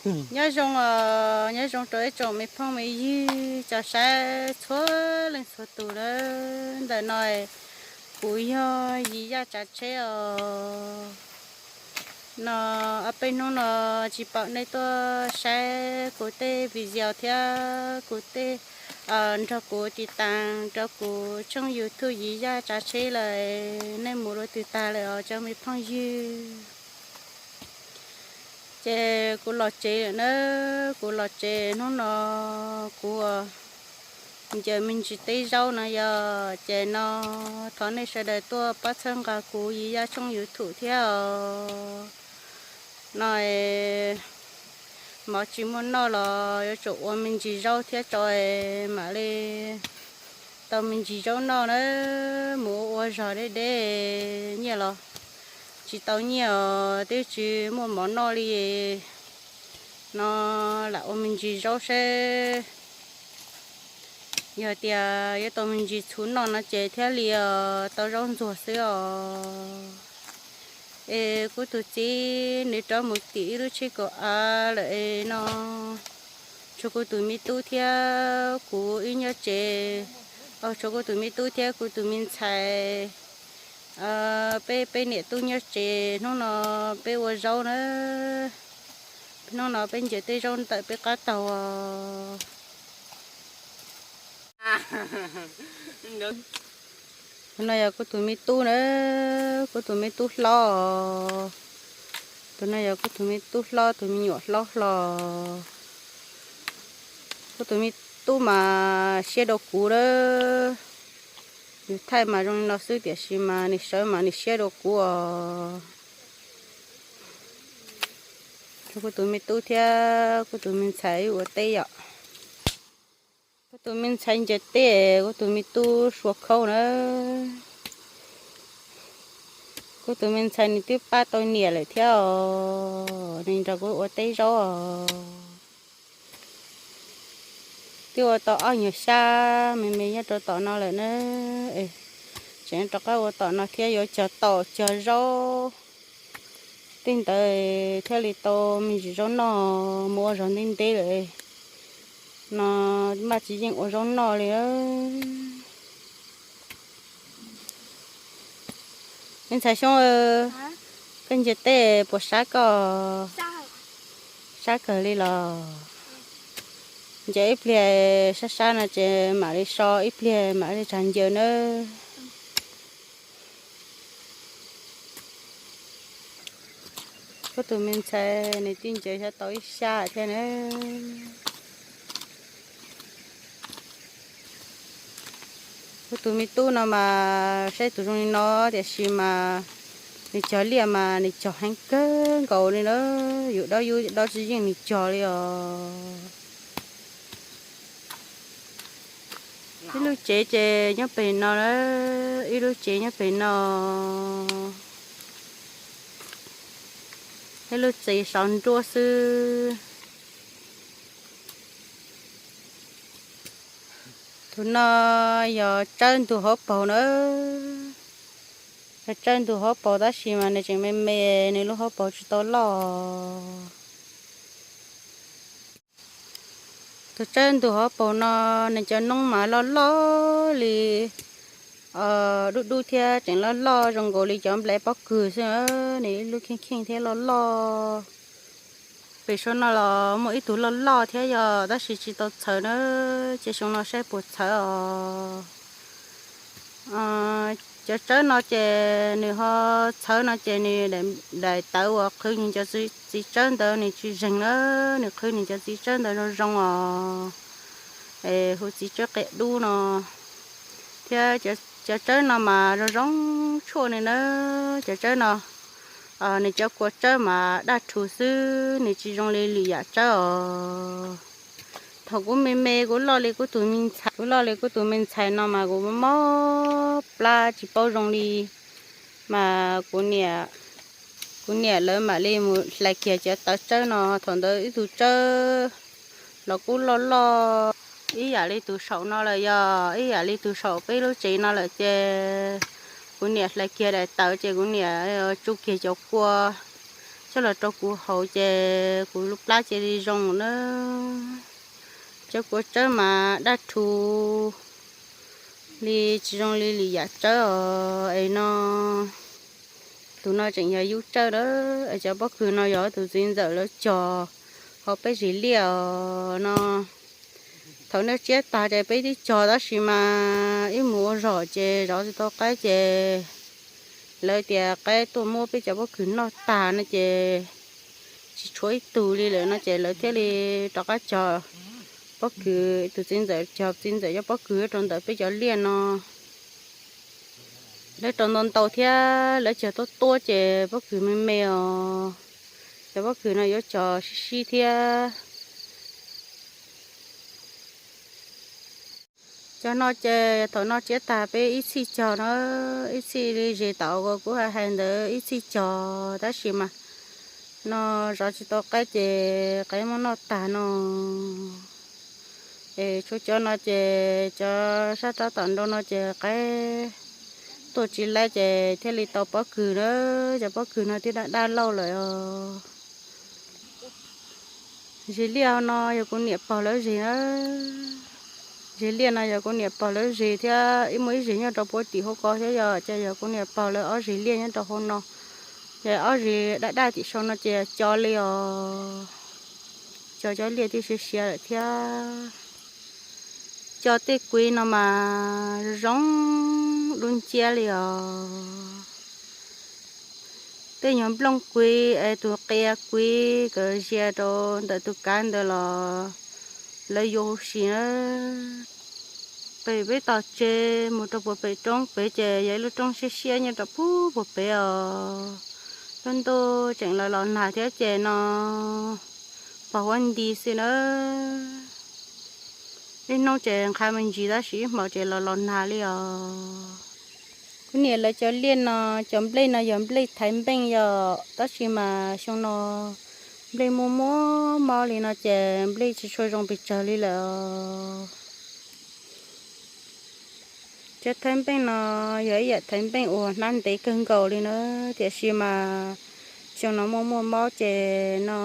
Nyob zoo, nyob zoo rau ib tsoom me phooj me ywg cov saib txhua leej txhua tus lawm. Ntawm no kuv yog Yiv Yaj Tsav Tsheb os. No, ob peb hnub no tsis pom nej tuaj saib kuv tej video thiab kuv tej, nrog kuv tiv tas rau kuv tshooj YouTube Yiv Yaj Tsav Tsheb lawm, nej mus rau twg tag lawm os cov me phooj ywg? Ces kuv los tsev lawm na, kuv los tsev hnub no kuv ncaws me ntsis teb zaub no yog ces no thov nej sawv daws tuaj pab txhawb nqa kuv Yiv Yaj tshooj YouTube thiab os. No mov tsis muaj noj los yuav tsum ua me ntsis zaub thiab tso mam li tau me ntsis zaub noj na, mus ua zog deb deb nyiaj los tsis tau nyiaj os, twb tsis muaj mov noj li. No lam ua me ntsis zaub seb yog tias yuav tau me ntsis txhuv noj no ces thiaj li tau zaub ntxuag xwb os. Es kuv tus txiv nws rov mus tim ib lub tsheb kaum av lawm es no tshuav kuv tus me tub thiab kuv wb nyob tsev. Tshuav kuv tus me tub thiab kuv tus me ntxhais, peb peb niam tub nyob tsev hnub no peb ua zaub na. Hnub no peb ncaws tej zaub ntawm peb qab taug. Tus no yog kuv tus me tub na, kuv tus me tub hlob. Tus no yog kuv tus me tub hlob, tus me nyuam hlob hlo. Kuv tus me tub mas siab dua kuv lawm. Yus thaij mas zoo li no xwb tiam sis mas nws sawv mas nws siab dua kuv os. Kuv tus me tub thiab kuv tus me ntxhais wb ua teb yom. Kuv tus me ntxhais ncaws teb, kuv tus me tub sua khaub na. Kuv tus me ntxhais nws twb pab tau niam lawm thiab os, nws nrog kuv ua teb zaub os. Twb ua tau ob nyuag xyab me me nyob rau tom no lawm na. Tseem rov qab ua tom no thiab yuav cog taum cog zaub tej ntawd thiaj li tau me ntsis zaub noj, mus ua zog ntev ntev lawm no maj tsis yeej ua zaub noj li. Me ntxhais Xyoob, koj ncaws teb puas sab koj? Sab kawg li los? Ncaws ib pliag sab sab no ces mam li so, ib pliag mam li tsam ncaws nawb. Kuv tus me ntxhais nws twb ncaws xyov tau ib xyab thiab na. Kuv tus me tub no mas saib tus zoo li no tiam sis mas nws cog liaj mas nws cog heev kawg nkaus li na, yus dob yub dob tsis yeej nws cog li os. Ib lub tsev ces nyob pem no, ib lub tsev nyob pem no, ib lub tsev saum nruab xwb. Tus no yog tsawb ntug hauv paus na. Yog tsawb ntug hauv paus tab sis mas nws tseem me me, nws lub hauv paus tsis tau loj. Tus tsawb ntug hauv paus no nws cov noob mas loj loj li, dub dub thiab tseem loj loj zoo nkaus li cov nplai pob kws xwb, nws ib lub kheej kheej thiab loj loj. Pem saum no los muaj ib tug loj loj thiab yog tab sis tsis tau txhawv na, ces xyoo no saib puas txhawv os. Cov tsawb no ces nws ho txhawv no ces nws daim tawv uas qhwv nws cov txiv tsawb ntawd nws tsis zeeg na, nws qhwv nws cov txiv tsawb ntawd zoo zoo os. Hu txiv tsawb qias dub no thiab cov tsawb no mas zoo zoo tshuaj nws na. Cov tsawb no nws cov kua tsawb mas daj rhuv xwb, nws tsis zoo li lwm yam tsawb os. Thaum kuv me me kuv loj li kuv tus me ntxhais, kuv loj li kuv tus me ntxhais no mas kuv mob plab tsis paub zoo li, mas kuv niam lawv mam li mus hlais kiag cov tawv tsawb no. Thaum ntawd ib tug tsawb los kuj loj loj ib yam li tus saum no lawm, yog ib yam li tus saum peb lub tsev no lawm ces kuv niam hlais kiag daim tawv ces kuv niam tsuj kiag cov kua coj los rau kuv haus ces kuv lub plab cia li zoo na. Cov kua tsawb mas daj rhu li, tsis zoo li lwm yam tsawb os es no. Tus no tseem yog yub tsawb na, es cov pob kws no yog tus txiv ntxawm lawv cog hauv peb zis liaj os no. Thaum noj tsiab tag ces peb twb cog tab sis mas ib mus ua zog ces zov tsis tau qaib ces lawv tias qaib tuaj muab peb cov pob kws noj tag no ces tsis tshuav ib tug li lawm no ces lawv thiaj li rov qab cog pob kws, tus txiv ntxawm cog txiv ntxawm cov pob kws rau ntawm peb cov liaj no. Lawv rau ntau ntau thiab lawv cog tuab tuab ces pob kws me me os. Cov pob kws no yuav cog sib sib thiab. Cov no ces thaum noj tsiab tag peb ib txhij cog no, ib txhij li zes tau uas kuv hais hais ntawd ib txhij cog tab sis mas no zov tsis tau qaib ces qaib muab noj tag no. Es tshuav cov no ces cov sab rov tom nrau no ces qaib tuaj tsis laib ces thiaj li tau pob kws na. Cov pob kws no twb daj daj lauj lawm os. Zis liaj no yog kuv niam pog lawv zis na. Zis liaj no yog kuv niam pog lawv zis thiab ib muaj ib zis nyob rau puag tim hauv ko thiab yog ces yog kuv niam pog lawv ob zis liaj nyob rau hauv no. Ces ob zis daj daj tim saum no ces co li os. Co cov liaj twb siav siav lawm thiab. Co tej kuiv no mas zoo dub nciab li os. Tej nyuag nplooj kuiv es tus qia kuiv kawm zias rau ntawm tus kav ntawd los lawv yuav huv si na. Pem peb tos tsev mus rau puag pem roob pem ces yog ib lub roob siab siab nyob rau puag puag pem os. Lub ntuj tseem los los nag thiab ces no pos huab nti xwb na. Ib hnub ces nqha me ntsis tab sis ib hmos ces los los nag li os. Kuv niam lawv cov liaj no, cov nplej no yog nplej thaiv npeej yom, tab sis mas xyoo no nplej muaj muaj mob li no ces nplej tsis tshua zoo pes tsawg li lawm. Cov thaiv npeej no yog ib yam thaiv npeej uas hnab ntev kawg nkaus li na, tiam sis mas xyoo no muaj muaj mob ces no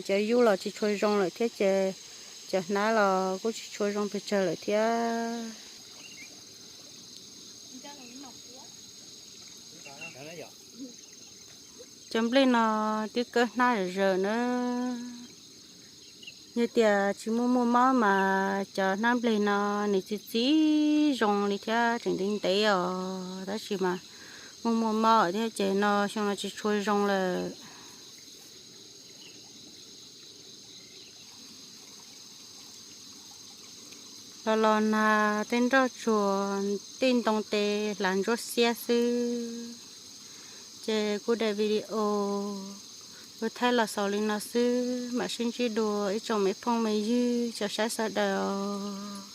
cov yub los tsis tshua zoo lawm thiab ces cov hnab los kuj tsis tshua zoo pes tsawg lawm thiab. Cov nplej no twb kawb hnab zawm zawm na. Yog tias tsis muaj muaj mob mas cov hnab nplej no nws txi txiv zoo li thiab tseem ntev ntev os, tab sis mas muaj muaj mob thiab ces no xyoo no tsis tshua zoo lawm. Los los nag tej nroj tsuag, tej ntoo tes hlav ntsuab xiab xwb. Ces kuv daim video kuv thaij los xaus li no xwb, mam sib ntsib dua ib tsoom me phooj me ywg tsoom saib sawv daws os.